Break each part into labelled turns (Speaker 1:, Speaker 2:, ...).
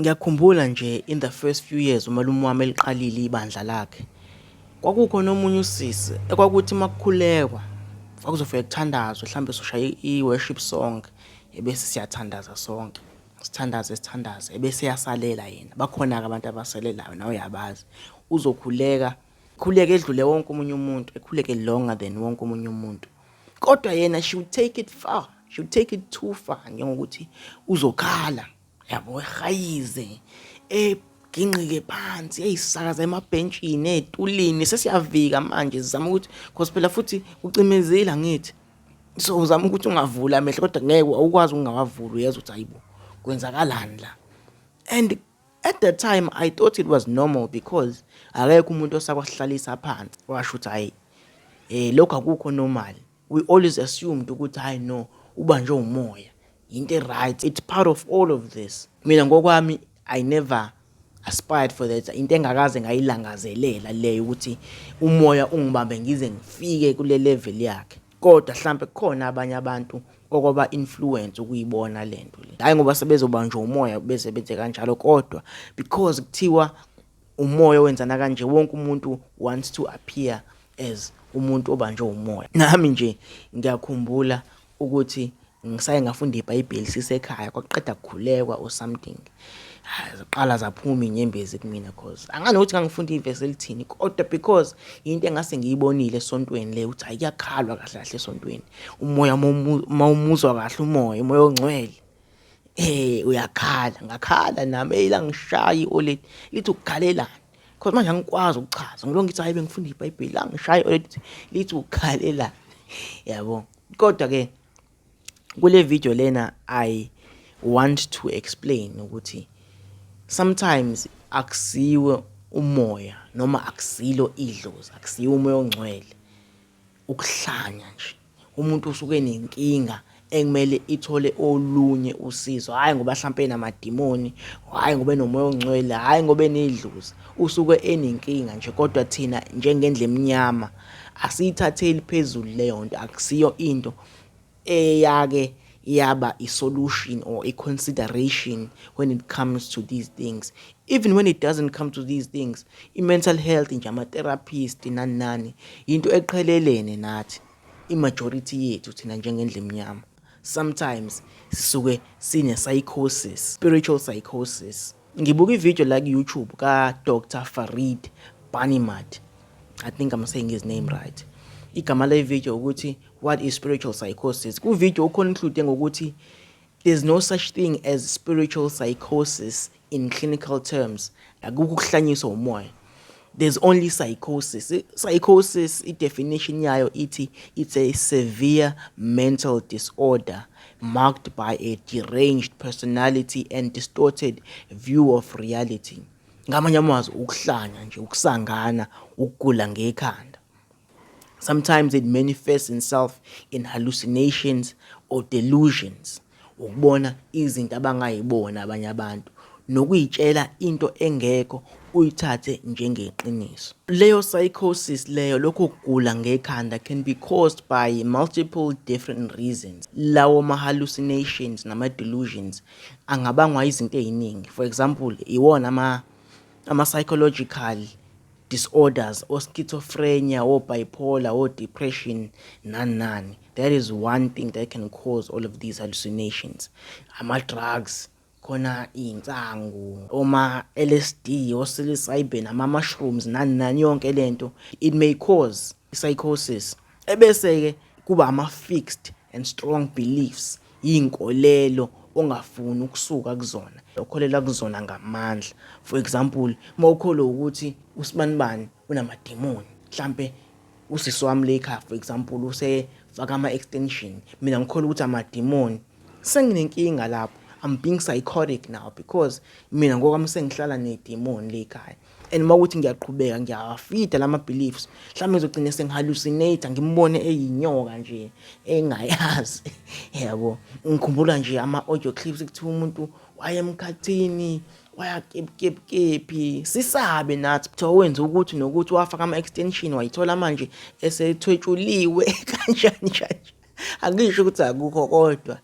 Speaker 1: Ngiyakhumbula nje in the first few years umalume wami eliqalile ibandla lakhe, kwakukhona omunye usisi ekwakuthi uma kukhulekwa kwakuzofike kuthandazwe, hlampe soshaya i-worship song ebese siyathandaza sonke. Sithandaze sithandaze ebese eyasalela yena. Bakhona-ke abantu abasalelayo nawe uyabazi. Uzokhuleka, khuleke edlule wonke omunye umuntu, ekhuleke longer than wonke omunye umuntu. Kodwa yena she would take it far, she would take it too far njengokuthi uzokhala. Yabo, ehayize, eginqike phansi, eyisakaza emabhentshini, ey'tulini, sesiyavika manje sizama ukuthi cause phela futhi ucimezile angithi. So uzama ukuthi ungavuli amehlo kodwa ngeke awukwazi ukungawavuli, uyezwa ukuthi hayibo kwenzakalani la. And at that time I thought it was normal because akekho umuntu osakwahlalisa phansi washo ukuthi hhayi lokhu akukho normal. We always assumed ukuthi hayi no, ubanjwe umoya, into e-right, it's part of all of this. Mina ngokwami I never aspired for that, into engakaze ngayilangazelela leyo ukuthi umoya ungibambe ngize ngifike kule level yakhe. Kodwa hlampe kukhona abanye abantu okwaba influence ukuyibona lento le. Hhayi ngoba sebezobanjwa umoya beze benze kanjalo, kodwa because kuthiwa umoya owenzana kanje, wonke umuntu wants to appear as umuntu obanjwe umoya. Nami nje ngiyakhumbula ukuthi ngisaye ngafunda iBhayibheli sisekhaya, kwakuqeda kukhulekwa or something. Zaqala zaphuma iy'nyembezi kumina cause angazi nokuthi ngangifunda ivesi elithini, kodwa because into engase ngiyibonile esontweni le ukuthi hhayi kuyakhalwa kahle kahle esontweni. Umoya uma umuzwa kahle umoya, umoya ongcwele, uyakhala. Ngakhala nami, eyi langishaya i-oledi lithi ukukhalelani? Cause manje angikwazi ukuchaza, ngilokhu ngithi hhayi bengifunda iBhayibheli, langishaya i-oledi lithi ukukhalelani, yabo. Kodwa-ke kule video lena I want to explain ukuthi sometimes akusiwo umoya noma akusilo idlozi, akusiwo umoya ongcwele, ukuhlanya nje. Umuntu usuke enenkinga ekumele ithole olunye usizo, hhayi ngoba hlampe enamadimoni, hhayi ngoba enomoya ongcwele, hhayi ngoba enedlozi, usuke enenkinga nje. Kodwa thina njengendlu emnyama asiyithatheli phezulu leyo nto, akusiyo into eyake yaba i-solution or i-consideration when it comes to these things. Even when it doesn't come to these things, i-mental health nje, ama-therapist nani nani, into eqhelelene nathi, i-majority yethu thina njengendlu emnyama. Sometimes sisuke sine-psychosis, spiritual psychosis. Ngibuka i-video la ku-YouTube ka-Dr. Farid Banimahd. I think I'm saying his name right. Igama le video ukuthi what is spiritual psychosis. Ku-video u-conclude ngokuthi there's no such thing as spiritual psychosis in clinical terms. Akukho ukuhlanyiswa umoya. There's only psychosis. Psychosis, i-definition yayo ithi it's a severe mental disorder marked by a deranged personality and distorted view of reality. Ngamanye amazwi ukuhlanya nje, ukusangana, ukugula ngekhanda. Sometimes it manifests itself in hallucinations or delusions. Ukubona izinto abangayibona abanye abantu nokuyitshela into engekho uyithathe njengeqiniso. Leyo psychosis leyo, lokho kugula ngekhanda, can be caused by multiple different reasons. Lawo ma-hallucinations nama-delusions angabangwa izinto ey'ningi. For example, iwona ama-psychological disorders, o-schizophrenia, o-bipolar, o-depression, nani nani. That is one thing that can cause all of these hallucinations. Ama-drugs, khona iy'nsangu, oma-L_S_D, o-psilocybin, ama-mushrooms, nani nani, yonke lento it may cause psychosis. Ebese-ke kuba ama-fixed and strong beliefs, iy'nkolelo ongafuni ukusuka kuzona, okholelwa kuzona ngamandla. For example, uma ukholwa ukuthi usibanibani unamadimoni, mhlampe usisi wami la ekhaya for example usefaka ama-extension, mina ngikholwa ukuthi amadimoni, senginenkinga lapho. I'm being psychotic now because mina ngokwami sengihlala nedimoni la ekhaya. And uma kuwukuthi ngiyaqhubeka ngiyawa-feed-a lama-beliefs, mhlawumbe ngizogcina sengi-hallucinate-a ngimbone eyinyoka nje engayazi, yabo. Ngikhumbula nje ama-audio clips kuthiwa umuntu waya emkhathini, waya kephi kephi kephi, sisabe nathi kuthiwa wenza ukuthi nokuthi wafaka ama-extension wayithola manje esethwetshuliwe kanjani njani. Angisho ukuthi akukho kodwa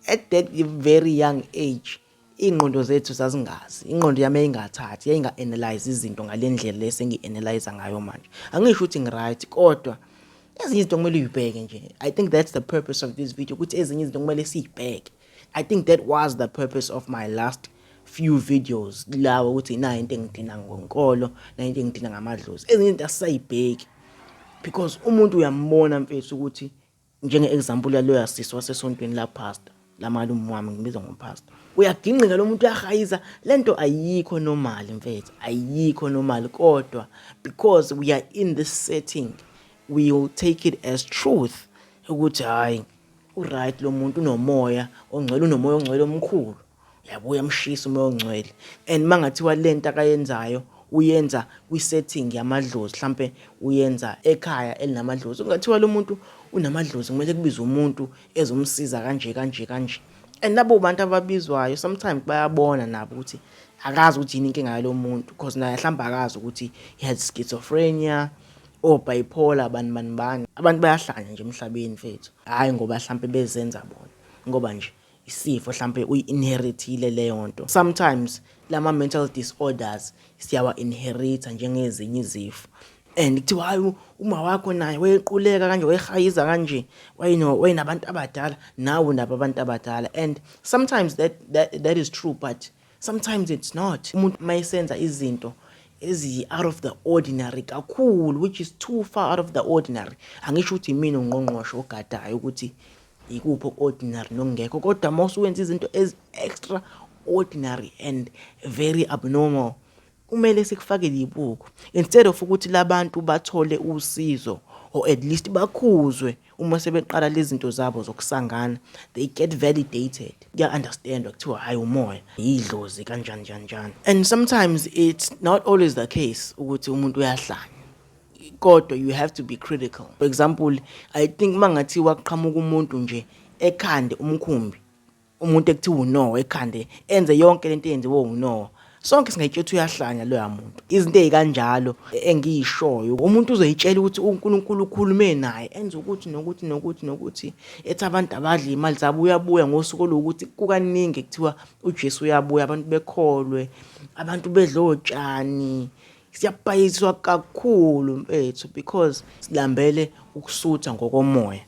Speaker 1: at that very young age. Iy'ngqondo zethu zazingazi, ingqondo yami yayingathathi, yayinga-analyse izinto ngale ndlela le sengi-analyse ngayo manje. Angisho ukuthi ngi-right kodwa ezinye izinto kumele uyibheke nje. I think that's the purpose of this video, ukuthi ezinye izinto kumele siyibheke. I think that was the purpose of my last few videos lawo, ukuthi nayi into engidina ngonkolo, nayi into engidina ngamadlozi. Ezinye izinto asisayibheki because umuntu uyambona, mfethu, ukuthi njenge-example yaloya sisi wasesontweni la pastor, lamalume wami, ngibiza ngopastor, uyagingqika lo muntu, uyahayiza. Lento ayikho normal, mfethu, ayikho normal, kodwa because we are in this setting, we will take it as truth ukuthi hayi, uright lo muntu, unomoya ongcwele, unomoya ongcwele omkhulu, yabo, uyamshisa umoya ongcwele. And mangathiwa lento akayenzayo uyenza kwi-setting yamadlozi, mhlampe uyenza ekhaya elinamadlozi, kungathiwa lo muntu unamadlozi, kumele kubizwe umuntu ezomsiza kanje kanje kanje. And labo bantu ababizwayo sometimes bayabona nabo ukuthi akazi ukuthi yini inkinga yalo muntu, because naye mhlawumbe akazi ukuthi he has schizophrenia or bipolar, bani bani bani. Abantu bayahlanya nje emhlabeni, mfethu, hhayi ngoba mhlampe bezenza bona, ngoba nje isifo mhlampe uyi-inherit-ile leyo nto. Sometimes lama-mental disorders siyawa-inherita njengezinye izifo, and kuthiwa hayi, uma wakho naye wayequleka kanje, wayehayiza kanje, wayenabantu abadala, nawe unabo abantu abadala. And sometimes that is true, but sometimes it's not. Umuntu mayesenza izinto ezi out of the ordinary kakhulu, which is too far out of the ordinary, angisho ukuthi imina ungqongqoshe ogadayo ukuthi ikuphi ordinary nokungekho, kodwa uma usuwenza izinto ezi extra ordinary and very abnormal, kumele sikufakele ibuko instead of ukuthi labantu bathole usizo or at least bakhuzwe. Uma sebeqala lezi zinto zabo zokusangana, they get validated, kuya-understandwa, kuthiwa hhayi, umoya, yidlozi, kanjani njani njani. And sometimes it's not always the case ukuthi umuntu uyahlanya, kodwa you have to be critical. For example, I think mangathiwa kuqhamuka umuntu nje ekhande umkhumbi, umuntu ekuthiwa uNoah, ekhande enze yonke lento eyenziwe uNoah, sonke singayitshela ukuthi uyahlanya loya muntu. Izinto ey'kanjalo engiyishoyo, umuntu uzoyitshela ukuthi uNkulunkulu ukhulume naye, enze ukuthi nokuthi nokuthi nokuthi, ethi abantu abadla iy'mali zabo, uyabuya ngosuku oluwukuthi. Kukaningi kuthiwa uJesu uyabuya, abantu bekholwe, abantu bedla otshani. Siyabhayiswa kakhulu, mfethu, because silambele ukusutha ngokomoya.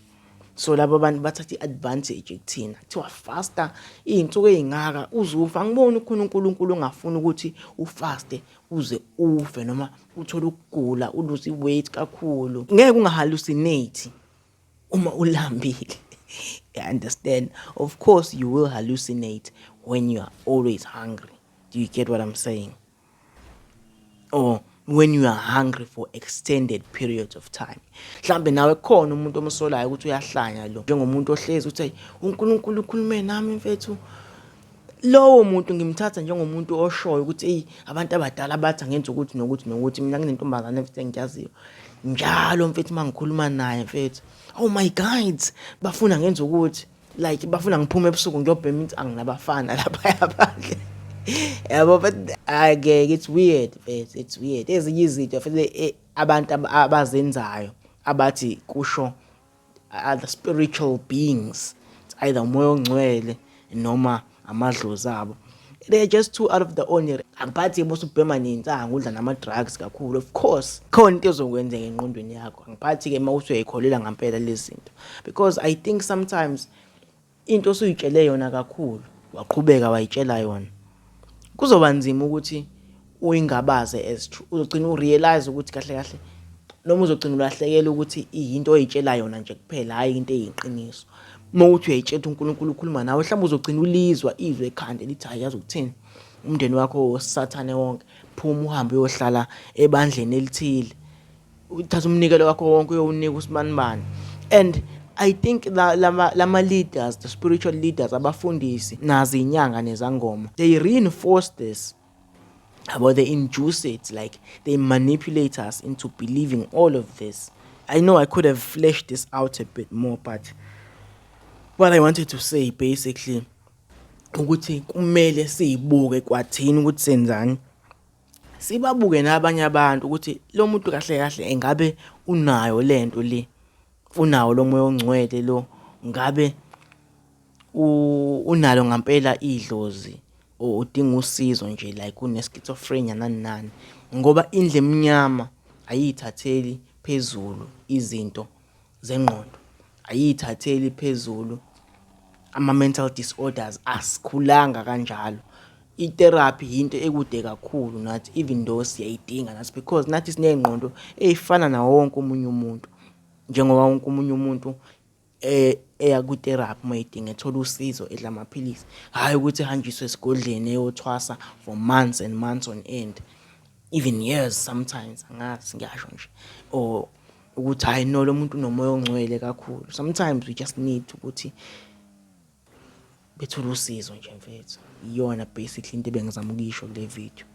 Speaker 1: So laba bantu bathatha i-advantage kuthina. Kuthiwa fasta iy'nsuku ey'ngaka uze ufe. Angiboni khona uNkulunkulu ongafuni ukuthi ufaste uze ufe noma uthole ukugula, uluze i-weight kakhulu. Ngeke ungahallucinate uma ulambile, you understand? Of course you will hallucinate when you are always hungry. Do you get what I'm saying? Or when you are hungry for extended periods of time, mhlambe nawe kukhona umuntu omsolayo ukuthi uyahlanya lo, njengomuntu ohlezi uthi uNkulunkulu ukhulume nami, mfethu. Lowo muntu ngimthatha njengomuntu oshoyo ukuthi eyi, abantu abadala bathi angenza ukuthi nokuthi nokuthi. Mina nginentombazane, mfethu, engiyaziyo njalo, mfethu, uma ngikhuluma naye, mfethu, "Oh, my guides bafuna ngenza ukuthi, like, bafuna ngiphume ebusuku ngiyobhema insangu nabafana lapha phandle," yabo. But ake, it's weird, mfethu, it's weird. Ezinye izinto futhi abantu abazenzayo abathi kusho other spiritual beings, it's either umoya ongcwele noma amadlozi abo, they're just too out of the ordinary. Angiphathi yebo usubhema nensangu, udla nama-drugs kakhulu, of course khona into ezokwenzeka engqondweni yakho. Angiphathi-ke uma uthi uyayikholelwa ngampela lezi zinto, because I think sometimes into osuyitshele yona kakhulu, waqhubeka wayitshela yona, kuzoba nzima ukuthi uyingabaze as true. Uzogcina urealize ukuthi kahle kahle, noma uzogcina ulahlekela ukuthi iyinto oyitshela yona nje kuphela, hhayi into eyiqiniso. Uma uthi uyayitshela ukuthi uNkulunkulu ukhuluma nawe, mhlawumbe uzogcina ulizwa izwe ekhanda lithi, "Hhayi, yazi ukuthini, umndeni wakho wosathane wonke, phuma uhambe uyohlala ebandleni elithile, uthathe umnikelo wakho wonke uyowunika usibanibani." And I think lama leaders, the spiritual leaders, abafundisi nazo inyanga nezangoma, they reinforce this yabo, they induce it, like they manipulate us into believing all of this. I know I could have fleshed this out a bit more, but what I wanted to say basically ukuthi kumele siyibuke kwathini ukuthi senzani, sibabuke nabanye abantu ukuthi lo muntu kahle kahle engabe unayo lento le, unawo lo moya ongcwele lo, ngabe unalo ngampela idlozi. Or udinga usizo nje, like une-schizophrenia, nani nani, ngoba indlu emnyama ayiyithatheli phezulu izinto zengqondo, ayiyithatheli phezulu ama-mental disorders, asikhulanga kanjalo. I-therapy yinto ekude kakhulu nathi, even though siyayidinga nathi, because nathi siney'ngqondo ey'fana nawo wonke omunye umuntu, njengoba wonke omunye umuntu eya kwi-therapy uma edinga, ethola usizo, edla amaphilisi, hhayi ukuthi ehanjiswe esigodleni eyothwasa for months and months on end, even years sometimes, angazi, ngiyasho nje, or ukuthi hhayi no, lo muntu unomoya ongcwele kakhulu. Sometimes we just need ukuthi bethole usizo nje, mfethu. Iyona basically into ebengizama ukuyisho kule video.